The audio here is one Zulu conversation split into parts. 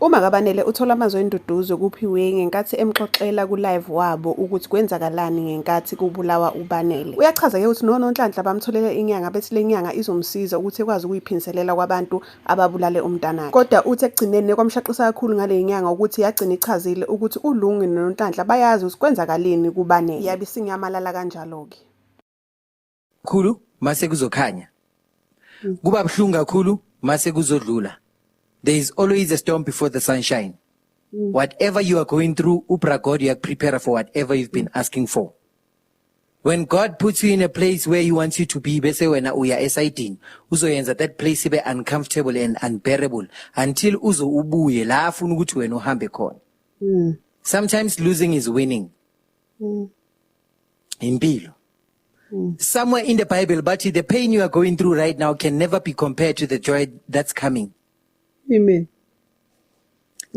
UMakaBanele uthola amazwi enduduzo kuPhiwe ngenkathi emxoxela ku-live wabo ukuthi kwenzakalani ngenkathi kubulawa uBanele. Uyachaza-ke ukuthi noNonhlanhla bamtholele inyanga bethi le nyanga izomsiza ukuthi ekwazi ukuyiphindiselela kwabantu ababulale umntanakhe. Kodwa uthi ekugcineni kwamshaqisa kakhulu ngale nyanga ukuthi yagcina ichazile ukuthi uLungi noNonhlanhla bayazi ukuthi kwenzakaleni kuBanele. Yabe isinyamalala kanjalo-ke. Khulu mase kuzokhanya. Kuba buhlungu kakhulu mase kuzodlula. There is always a storm before the sunshine. Whatever you are going through, ubra God uyakuprepare for whatever you've been asking for. When God puts you in a place where he wants you to be, bese wena uya esayidini, uzoyenza that place ibe uncomfortable and unbearable until uze ubuye la afuna ukuthi wena uhambe khona. Sometimes losing is winning. Impilo. Somewhere in the Bible, but the pain you are going through right now can never be compared to the joy that's coming. Amen.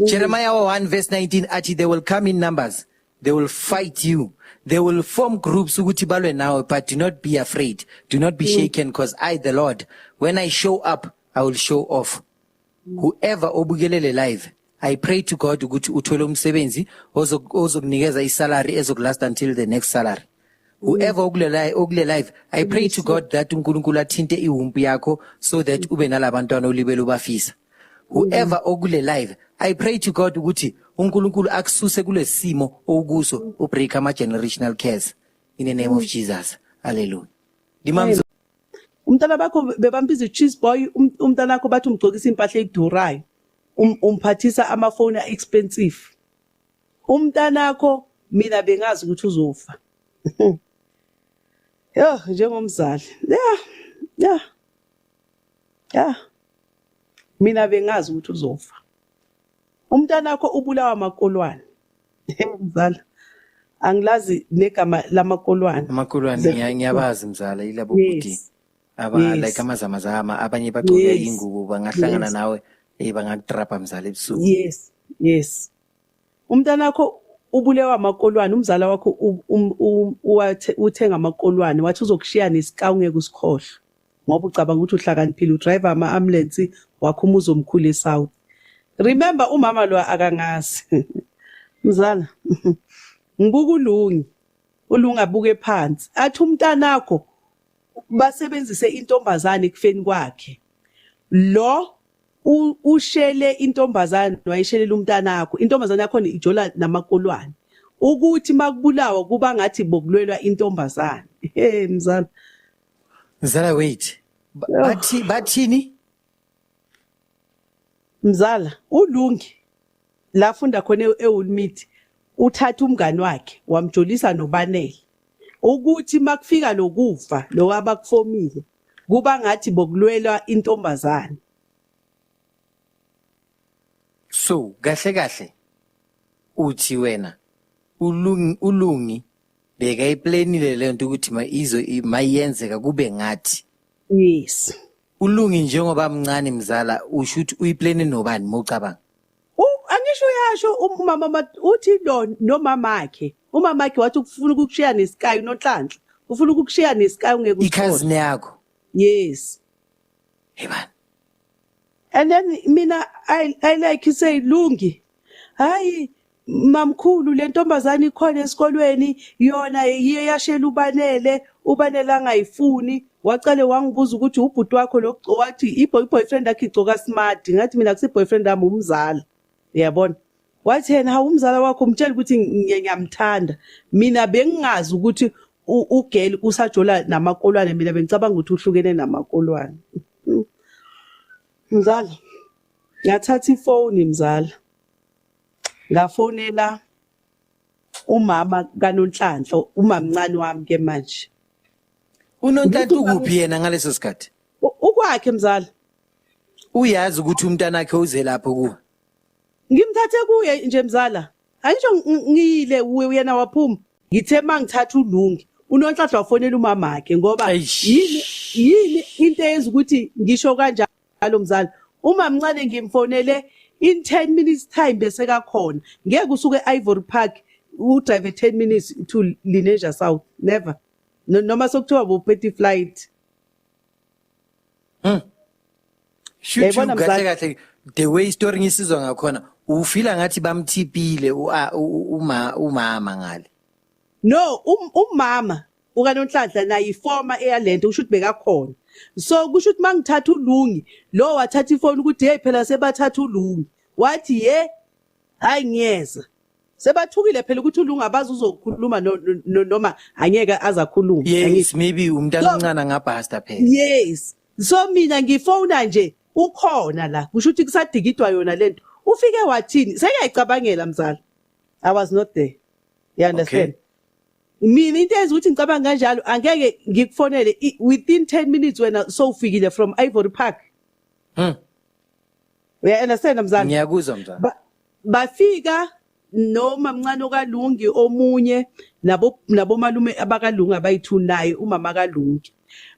Jeremiah 1 verse 19 athi they will come in numbers. They will fight you. They will form groups ukuthi balwe nawe, but do not be afraid. Do not be shaken, because I, the Lord, when I show up, I will show off. Whoever obukelele live, I pray to God ukuthi uthole umsebenzi ozokunikeza isalary ezokulast until the next salary. Whoever okule live, I pray to God that uNkulunkulu athinte iwumpu yakho so that ube nalabantwana olibele ubafisa. Whoever okule live, I pray to God ukuthi uNkulunkulu akususe kulesimo okuso, ubreak ama generational curse in the name of Jesus. Hallelujah. Ndimamzo. Umntana bakho bebambiza i-cheese boy, umntana wakho bathi umgcokisa impahla edurayo. Umphathisa amafoni expensive. Umntanakho mina bengazi ukuthi uzofa. Yo, njengomzali. Yeah. Yeah. Yeah. Mina bengazi ukuthi uzofa. Umntanakho ubulawa amakolwane. Mzala. Angilazi negama lamakolwane. Amakolwane ngiyabazi mzala, yilabo bhuti aba like amazamazama, abanye bagcoke ingubo, bangahlangana nawe bangakutrapa mzala ebusuku. Yes. Umntanakho ubulewa amakolwane, umzala wakho uthenga amakolwane, wathi uzokushiya nesika ungeke usikhohlwe. Ngoba ucabanga ukuthi uhlakaniphile, udriver ama-ambulance wakho umuzi omkhulu eSouth. Remember umama lo akangazi. Mzala, ngibuka uLungi. ULungi abuke phansi. Athi umntanakho basebenzise intombazane ekufeni kwakhe. Lo ushele intombazane, wayishelela umntanakho. Intombazane yakho ijola namakolwane. Ukuthi makubulawa kuba ngathi bokulwelwa intombazane. Hey mzala. Mzala wait. Bathi bathini? Mzala, uLungi la funda khona eWoolmead uthatha umngani wakhe wamjolisa noBanele. Ukuthi makufika lokufa lo abakufomile kuba ngathi bokulwelwa intombazane. So kahle kahle uthi wena uLungi uLungi bekayiplanile lento ukuthi ma izo mayenzeka kube ngathi. Yes. uLungi njengoba mncane mzala, usho ukuthi uyiplane nobani mocabanga? Angisho uyasho umama uthi lo nomamakhe. Umamakhe wathi ufuna ukukushiya nesky uNonhlanhla. Ufuna ukukushiya nesky ungeke uthole. Icousin yakho. Yes. Hey man. And then mina I like say Lungi. Hayi mamkhulu, le ntombazane ikhona esikolweni, yona iye yashela uBanele, uBanele angayifuni. Wacale wangibuza ukuthi ubhuti wakho lo, wathi i-boyfriend yakhe igcoka smart. Ngathi mina kusi boyfriend yami, umzala, uyabona. Wathi yena hawu, umzala wakho, umtshela ukuthi ngiyamthanda. Mina bengingazi ukuthi ugirl usajola namakolwane, mina bengicabanga ukuthi uhlukene namakolwane. Mzala, ngathatha ifoni mzala, ngafonela umama kaNonhlanhla, umamncane wami ke manje. UNonhlanhla ukuphi yena ngaleso sikhathi? Ukwakhe mzala. Uyazi ukuthi umntanakhe uze lapho kuwe? Ngimthathe kuye nje mzala, angisho ngiyile yena waphuma. Ngithe mangithatha uLungi, uNonhlanhla wafonela umamakhe ngoba yini yini into eyenza ukuthi ngisho kanjalo mzala, uma mncane ngimfonele in 10 minutes time bese kakhona. Ngeke usuke e-Ivory Park udrive 10 minutes to Lenasia South, never. Noma sokuthiwa bophethe flight. Shuthi Uyayibona, kahle mzala? kahle, the way story ngisizwa ngakhona, Ufila ngathi bamthipile uma umama ngale. No, umama ukaNonhlanhla naye ifoma eyalento kusho ukuthi bekakhona. So kusho ukuthi mangithatha uLungi lo wathatha ifoni ukuthi hey phela sebathatha uLungi. Wathi ye hayi ngiyeza. Sebathukile phela ukuthi uLungi abazi uzokhuluma noma angeke azakhuluma. Yes, maybe umntana omncane angabhasta phela. Yes. So mina ngifona nje ukhona la kusho ukuthi kusadikidwa yona lento. Ufike wathini? Sengiyayicabangela mzala. I was not there. You understand? Okay. Mina into eyenza ukuthi ngicabanga kanjalo angeke ngikufonele within 10 minutes wena sowufikile from Ivory Park. Uya understand mzala? Ngiyakuzwa mzala. Bafika noma mncane okaLungi omunye nabo nabomalume abakalungi abayithu naye umama kaLungi.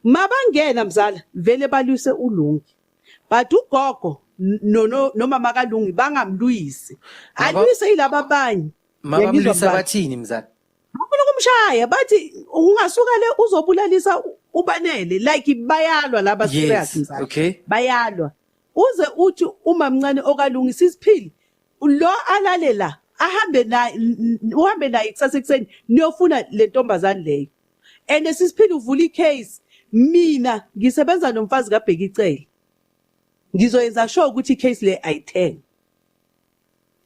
Mabangena mzala vele balwise uLungi. But ugogo no no nomama kaLungi bangamlwisi. Alwise yilaba abanye. Mabamlwisa bathini mzala? Bafuna ukumshaya bathi ungasuka le uzobulalisa uBanele like bayalwa laba serious mzala. Okay. Bayalwa. Uze uthi umamncane okaLungi sisiphili lo alale la ahambe naye uhambe naye kusasa ekuseni niyofuna le ntombazane leyo. And sisiphili uvula icase mina ngisebenza nomfazi kaBheki Cele. Ngizoyenza sure ukuthi icase le ayithenge.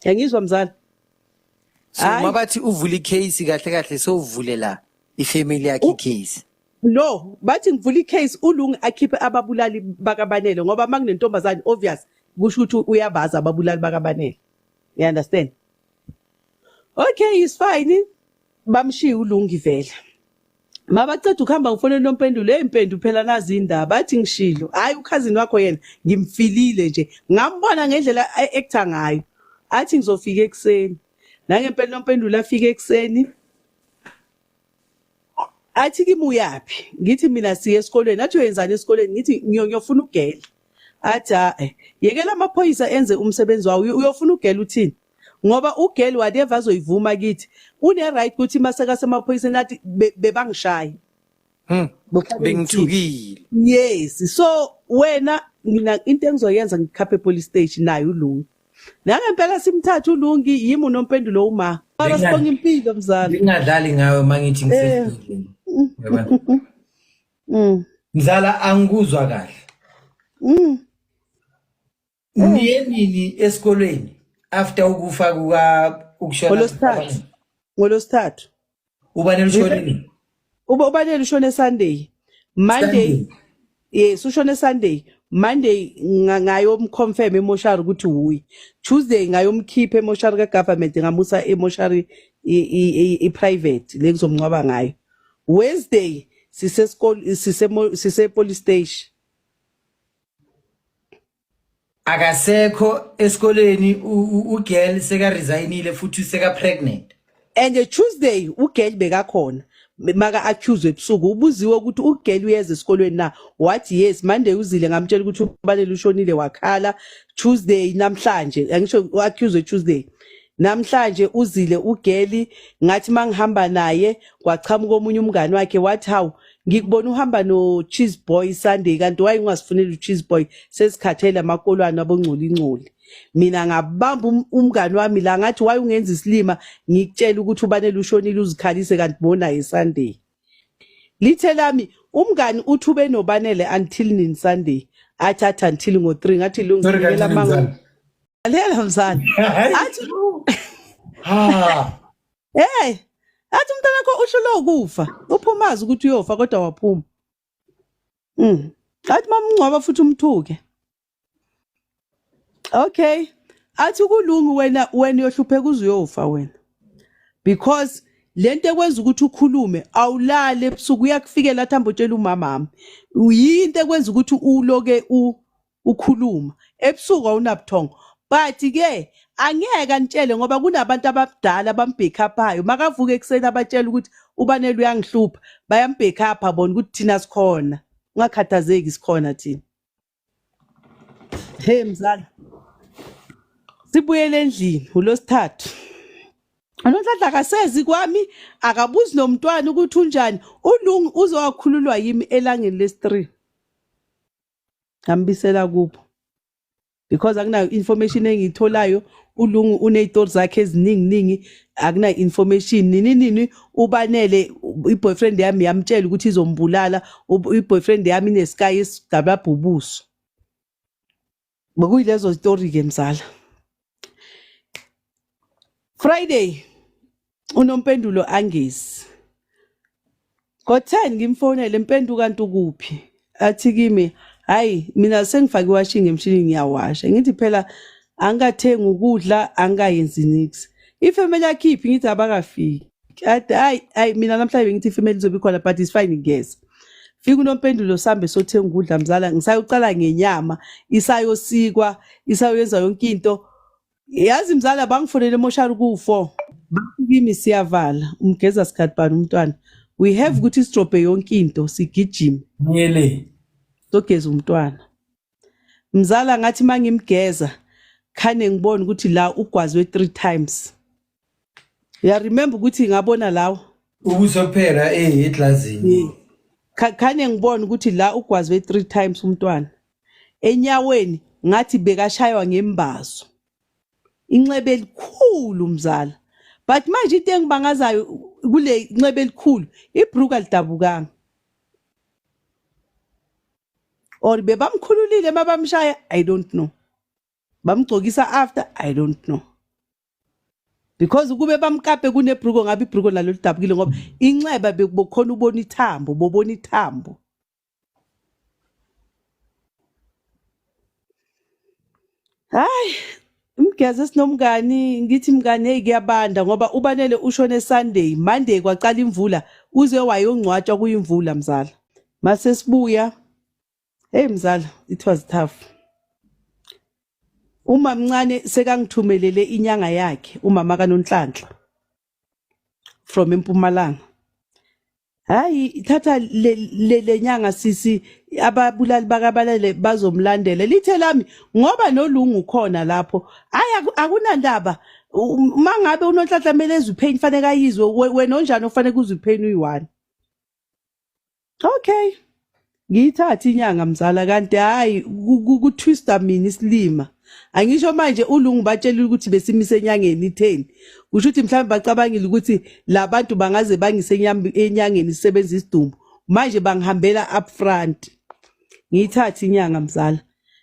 Yangizwa mzala. So mabathi uvula icase kahle kahle sowuvulela ifamily yakhe icase. No, bathi ngivula icase uLungi akhiphe ababulali bakaBanele ngoba makunentombazane obvious kusho ukuthi uyabaza ababulali bakaBanele. You understand? Okay, is fine. Bamshiya uLungi vele. Mabaceda ukuhamba ngifonela uNompendulo, hey Mpendu phela nazi indaba, athi ngishilo. Hayi ukhazini wakho yena ngimfilile nje. Ngambona ngendlela actor ngayo. Athi ngizofika ekuseni. Nangempela uNompendulo afike ekuseni. Athi kimi uyaphi? Ngithi mina siye esikolweni. Athi uyenzani esikolweni? Ngithi ngiyofuna ugele. Athi eh yekela amaphoyisa enze umsebenzi wawo. Uyofuna ugele uthini? Ngoba ugirl whatever azoyivuma kithi une right ukuthi masekasemaphoyiseni athi bebangishaya. Bengithukile. Yes, so wena mina into engizoyenza ngikhaphe police station naye uLungi. Nangempela simthatha uLungi yimi uNompendulo uma. Mara sibonga impilo mzala. Ngingadlali ngawe mangithi ngisesibhedlela. Yabona? Mzala angikuzwa kahle. Niye nini esikolweni after ukufa kuka ukushona? Ngolosithathu. Ngolosithathu. Ubanele ushone nini? Ubanele ushone Sunday. Monday. Yes, ushone Sunday. Monday ngayomconfirm emoshari ukuthi uyi. Tuesday ngayomkhipha emoshari ka government ngamusa emoshari i private le ngizomncwaba ngayo. Wednesday sisesikole sise police station. Akasekho esikoleni ugirl seka resignile futhi seka pregnant. And Tuesday ugirl bekakhona maka accuse ebusuku ubuziwe ukuthi ugirl uyeza esikolweni na, wathi yes. Monday uzile ngamtshela ukuthi uBanele ushonile wakhala. Tuesday namhlanje angisho accuse Tuesday namhlanje uzile ugirl, ngathi mangihamba naye kwachamuka omunye umngani wakhe wathi hawu ngikubona uhamba no Cheese Boy Sunday kanti why ungasifuneli uCheese Boy, sesikhathele amakolwane abongcoli ingcoli. Mina ngabamba umngani wami la ngathi why ungenza isilima ngikutshela ukuthi uBanele ushonile uzikhalise kanti bona Sunday. Lithe lami umngani uthi ube noBanele until nini Sunday, athi athi until ngo3 ngathi lungisekela manga lela mzala athi ha hey athi umntana wakho uhlulwe ukufa uphumazi ukuthi uyofa kodwa waphuma. Athi mamngcwaba futhi umthuke. Okay, athi kulungi wena wena uyohlupheka uze uyofa wena because lento ekwenza ukuthi ukhulume awulale ebusuku uyakufikela athi hamba utshela umamami uyinto ekwenza ukuthi uloke ukhuluma ebusuku awunabuthongo. But ke angeke anitshele ngoba kunabantu abadala abambhekaphayo makavuka ekuseni abatshela ukuthi uBanele uyangihlupha bayambhekapha bona ukuthi thina sikhona ungakhathazeki sikhona thina. Hey mzala, sibuyele endlini uLosithathu. UNonhlanhla akasezi kwami akabuzi nomntwana ukuthi unjani. uLungi uzowakhululwa yimi elangeni lesi-3 ngambisela kubo. Because akunayo information engiyitholayo, uLungu unezitori zakhe eziningi ningi, akuna information nini nini. Ubanele i-boyfriend yami yamtshela ukuthi izombulala, i-boyfriend yami inesky esidababhubuso. Bekuyilezo story ke mzala. Friday uNompendulo angezi. Ngo-10 ngimfonele, Mpendu kanti ukuphi? Athi kimi, hayi mina sengifake iwashing emshinini ngiyawasha. Ngithi phela angikathengi ukudla, angikayenzi nix. Ifamily yakhiphi? Ngithi abakafiki. Athi hayi hayi, mina namhlanje ngithi ifamily izobe ikhona, but it's fine, ngiyeza. Fika uNompendulo, sambe sothenga ukudla mzala, ngisayocala ngenyama, isayosikwa, isayoyenza yonke into. Yazi mzala, bangifonele emoshari ku-4. Bathi kimi siyavala, umgeza sikhathi bani umntwana. We have ukuthi sidrobhe yonke into sigijime. Ngiyele. Sogeza umntwana. Mzala, ngathi mangimgeza khane ngibona ukuthi la ugwazwe 3 times. Ya, remember ukuthi ngabona lawo. Ubuso kuphela eglazini. Khane ngibona ukuthi la ugwazwe 3 times umntwana. Enyaweni ngathi bekashaywa ngembazo. Inxeba elikhulu mzala. But manje into engibangazayo kule nxeba elikhulu, ibruka lidabukanga. Or bebamkhululile mabamshaya, I don't know. Bamgcokisa after, I don't know. Because kube bamkape kunebruko, ngabe ibruko nalo lidabukile, ngoba inxeba bekukhona ubona ithambo, bobona ithambo. Hayi, umgeze sinomngani, ngithi mngani, hey kuyabanda, ngoba uBanele ushone Sunday, Monday kwaqala imvula, uze wayongcwatshwa kuyimvula mzala. Mase sibuya, hey mzala, it was tough. Uma mncane sekangithumelele inyanga yakhe, umama kaNonhlanhla from eMpumalanga. Hayi, thatha le nyanga sisi, ababulali bakaBanele bazomlandela. Lithe lami ngoba noLungu khona lapho. Hayi, akunandaba. Mangabe uNonhlanhla kumele ezwe ipain, fanele ayizwe, wena onjani ofanele uzwe ipain uyi-one. Okay. Ngiyithatha inyanga mzala, kanti hayi kutwista mina isilima. Angisho manje uLungu batshelile ukuthi besimise enyangeni itheni. Kusho ukuthi mhlawumbe bacabangile ukuthi labantu bangaze bangise enyangeni isebenza isidumbu. Manje bangihambela up front. Ngiyithatha inyanga mzala.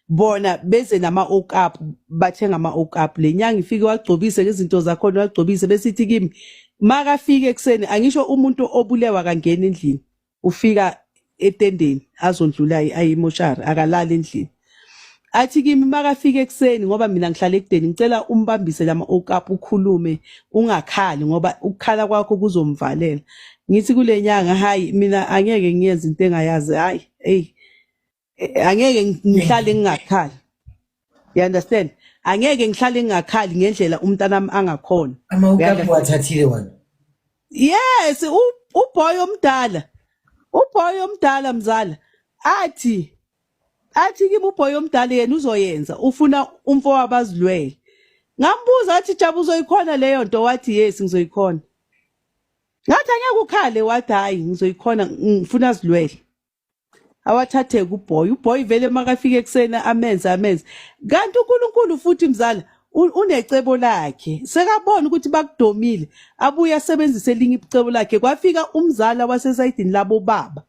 Bona beze nama okapu, bathenga ama okapu. Le nyanga ifike wagcobise ngezinto zakhona, wagcobise besithi kimi makafike ekseni, angisho umuntu obulewa kangena endlini, ufika etendeni azondlula ayimoshari, akalali endlini. Athi kimi makafika ekuseni, ngoba mina ngihlala ekudeni, ngicela umbambise lama okapu, ukhulume ungakhali, ngoba ukukhala kwakho kuzomvalela. Ngithi kule nyanga, hayi mina angeke ngiyenze into engayazi, hayi hey, angeke ngihlale ngingakhali, you understand? Angeke ngihlale ngingakhali ngendlela umntanami angakhona. Ama-okapu wathathile wona? Yes, uboy omdala, uboy omdala mzala, athi kimi uboy omdala yena uzoyenza, ufuna umfowabo azilwele. Ngambuza, athi Jabu, uzoyikhona leyo nto? Wathi yes, ngizoyikhona. Ngathi angeke ukhale? Wathi hayi, ngizoyikhona, ngifuna azilwele. Awathathe kuboy, uboy vele makafika ekuseni amenze amenze. Kanti uNkulunkulu futhi mzala unecebo lakhe, sekabona ukuthi bakudomile, abuye asebenzise elinye icebo lakhe. Kwafika umzala wasesayidini labo baba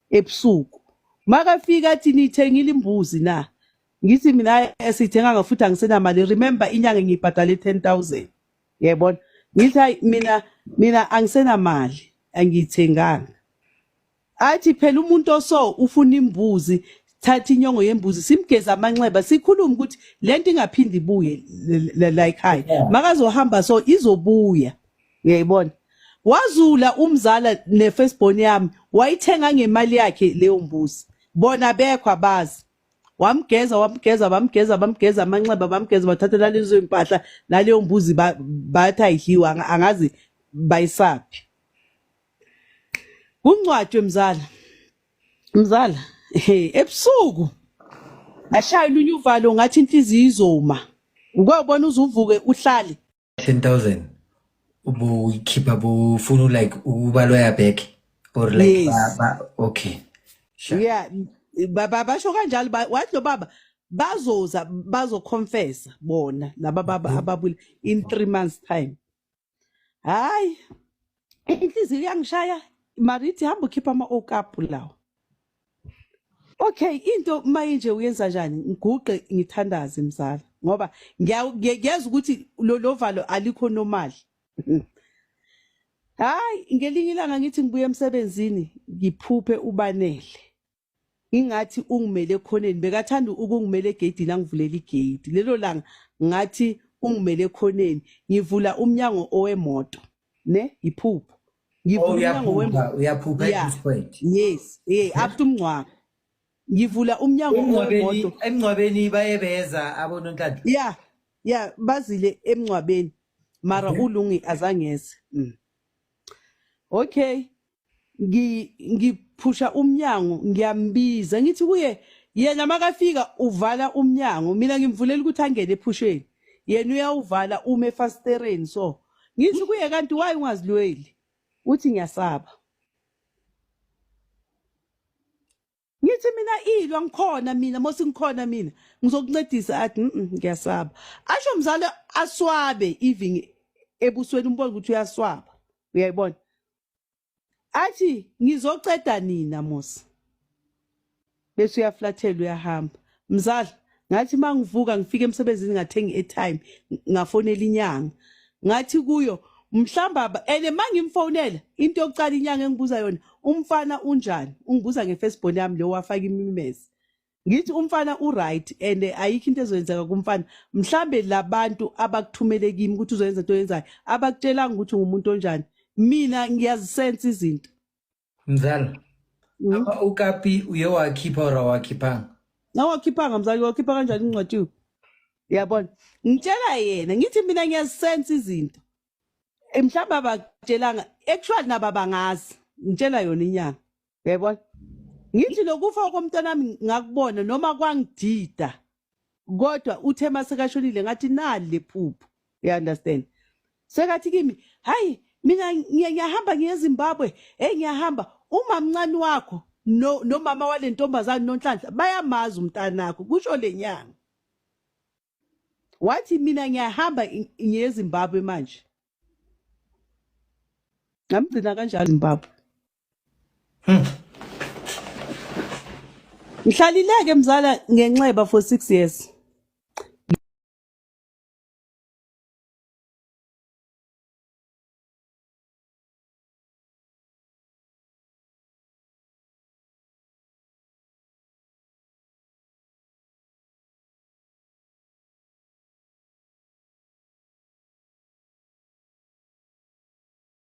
ebusuku, makafika athi niyithengile imbuzi na? Ngithi mina hayi, esiyithenganga futhi angisenamali. Remember inyanga ngiyibhadale 10,000, yayibona? Ngithi hayi mina angisenamali, angiyithenganga. Athi phela umuntu oso ufuna imbuzi, thatha inyongo yembuzi simgeza amanxeba, sikhulume ukuthi lento ingaphindi ibuye la ekhaya, makazohamba so izobuya, uyayibona? Wazula umzala ne-firstborn yami, wayithenga ngemali yakhe leyo mbuzi, bona bekho abazi. Wamgeza, wamgeza, bamgeza, bamgeza amanxeba, bamgeza, bathatha nalezo impahla naleyo mbuzi, bathi ayidliwa, angazi bayisaphi. Kungcwatshwe mzala, mzala, he ebusuku ashaya olunye uvalo, ngathi inhliziyo izoma, ukwabona uzuvuke uhlale. 10,000 ubuyikhipha bufuna like ukuba lawyer back or like Yes. okay, sure. Yeah, baba basho kanjalo, wathi lo baba Bazoza bazoconfessa bona laba baba ababule in 3 months time. Hayi, inhliziyo iyangishaya marithi hamba ukhipha ama-okapu lawo. Okay, into mayinje uyenza njani? Ngiguqe ngithandaze mzala ngoba ngiyeza ukuthi lo lovalo alikho normal. Hayi, ngelinye ilanga ngithi ngibuye emsebenzini ngiphuphe ubanele. Ingathi ungimele ekhoneni bekathanda ukungimela egeyidini angivulela igeyidi. Lelo langa ngathi ungimele ekhoneni ngivula umnyango owemoto ne iphupho. Oh Ngivula umnyango uyaphupha, uyaphupha at yeah this point. yes after umngcwabo ngivula umnyango Emngcwabeni, owemoto emngcwabeni baye beza abononhlanhla. Yeah, bazile emngcwabeni mara uLungi azangeze. Okay, ngiphusha umnyango ngiyambiza ngithi kuye yena makafika uvala umnyango mina ngimvulela ukuthi angene ephusheni yena uyawuvala ume efasitereni so ngithi kuye kanti why ungazilweli uthi ngiyasaba ngithi mina ilwa ngikhona mina mose ngikhona mina ngizokuncedisa athi ngiyasaba asho mzala aswabe even ebusweni umbona ukuthi uyaswaba uyayibona athi ngizoceda nina mos bese uyaflathela uyahamba mzala ngathi mangivuka ngifika emsebenzini ngathenga i-airtime ngafonela inyanga ngathi kuyo mhlamba ene mangimfonela into yokucala inyanga engibuza yona umfana unjani ungibuza nge-firstborn yami lo wafaka imimese ngithi umfana u-right and ayikho into ezoyenzeka kumfana mhlambe labantu abakuthumele kimi ukuthi uzoyenza into oyenzayo abakutshelanga ukuthi ungumuntu onjani mina ngiyazisensa izinto. Mzala, ama okapi uye wakhipha or awakhiphanga? Awakhiphanga mzali, wakhipha kanjani incwadi? Uyabona? Ngitshela yena ngithi mina ngiyazisensa izinto. Mhlawumbe abakutshelanga actually nabo abangazi. Ngitshela yona inyanga. Uyayibona? Ngithi lokufa komntanami ngakubona noma kwangidida. Kodwa uthe masekashonile ngathi nali lephupho. You understand? Sekathi kimi, hayi mina ngiyahamba ngiye eZimbabwe, hey ngiyahamba umamncane wakho no nomama walentombazane noNhlanhla bayamazi umntanakho kusho lenyanga. Wathi mina ngiyahamba ngiye eZimbabwe manje. Ngamgcina kanjalo Zimbabwe. Ngihlalileke mzala ngenxeba for 6 years.